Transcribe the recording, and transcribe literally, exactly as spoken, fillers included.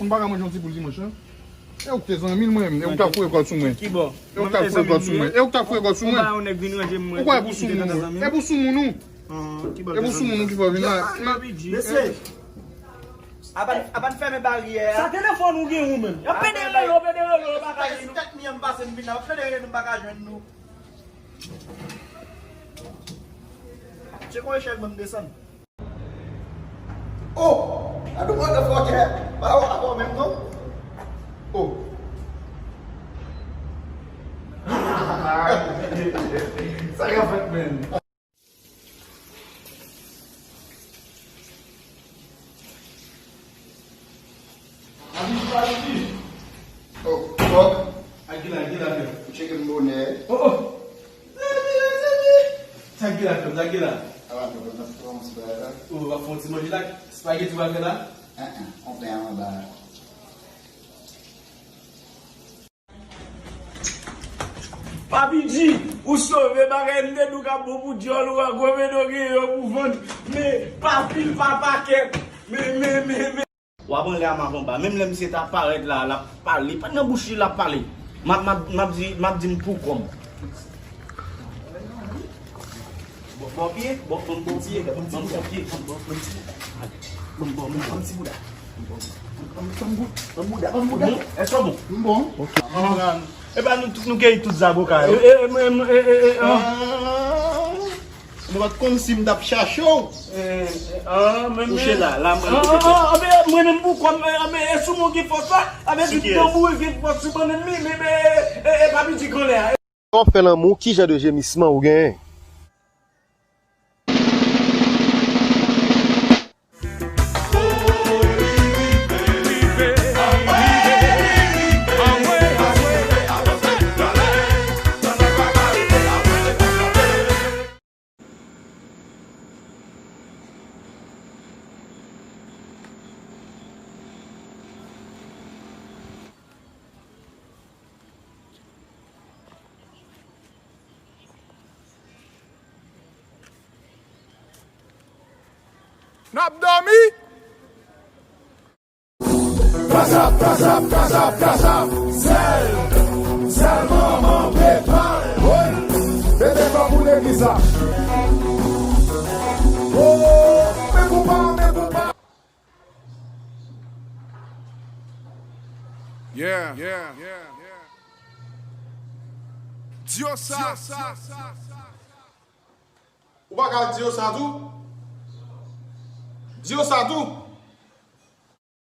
Ou pa ka manje yon ti poul dimanch, non? E ou k te zanmi l, mwen menm. E ou k t ap foure kòd sou mwen. Ki bò? E ou k t ap foure kòd sou mwen. E ou k t ap foure kòd sou mwen. Ou pa yon nèg vin ranje mwen. Ou kwè e pou soumoun ou? E pou soumoun ou? E pou soumoun ou ki fè w vin la? Mesye, apan, apan fèmen baryè a. Sa telefòn ou gen ou menm? Y ap pede rele w, pede rele w, pa ka jwenn nou. Tèt mi an m pase m vin la, w ap pede rele nou, m pa ka jwenn nou. Tcheke yon echèl ban m desann. Oh! Gade yon motherfucker! Pa wè avè w menm non? Oh! Sa k ap fèt, menn? Abidi, Abidi! Oh, fuck! Ak ki la, ki la, frè? Ou tcheke m bonè. Oh, oh! Mezanmi, mezanmi! Sa ki la, frè m? Sa ki la? Ala, frè m, nan fè yon ti bagay la. Ou ap fè yon ti manje la? Spaghetti w ap fè la? An, an, on pen anba. Papi G, ou sove bagay, m te di w k ap bon pou dyòl ou a, gwo medo gen yo pou vann. Men, pa pil, pa pakèt. Men, men, men, men. W ap anlè a m ap anba. Menm lè misye ta parèt la, l ap pale. Pa nan bouch li l ap pale. M ap, m ap, m ap di, m ap di m pou kò m. Bon, bon pye, bon, bon, bon pye, bon, bon pye, bon, bon, bon pye. Bon, bon, bon, bon ti bouda. Bon, bon, bon, bon bouda, bon bouda. Èske w bon? M bon. Ok. E pa nou, nou keyi tout zaboka yo. E, e, e, e, e, e, e, ah. Mwen pa t konn si m t ap chache w. Eh, eh, ah, men, kouche la, la, mwen, ah, ah, ah, men, mwen menm pou kò m, eh, men, e sou mwen gen fòs la, avè tout tanbou gen fòs sou bann ènmi, men, men, eh, eh, eh, Papi G grannè a. Lè w ap fè lanmou, ki jan de jemisman ou genyen? N ap dòmi? Kazap, kazap, kazap, kazap, sèl, sèl manman Petwal, woy, mete kò pou legliz la. Oh, men koupa, men koupa. Yeah, yeah, yeah, yeah. Di yo sa. Ou pa ka di yo sa tou? Di yo sa tou?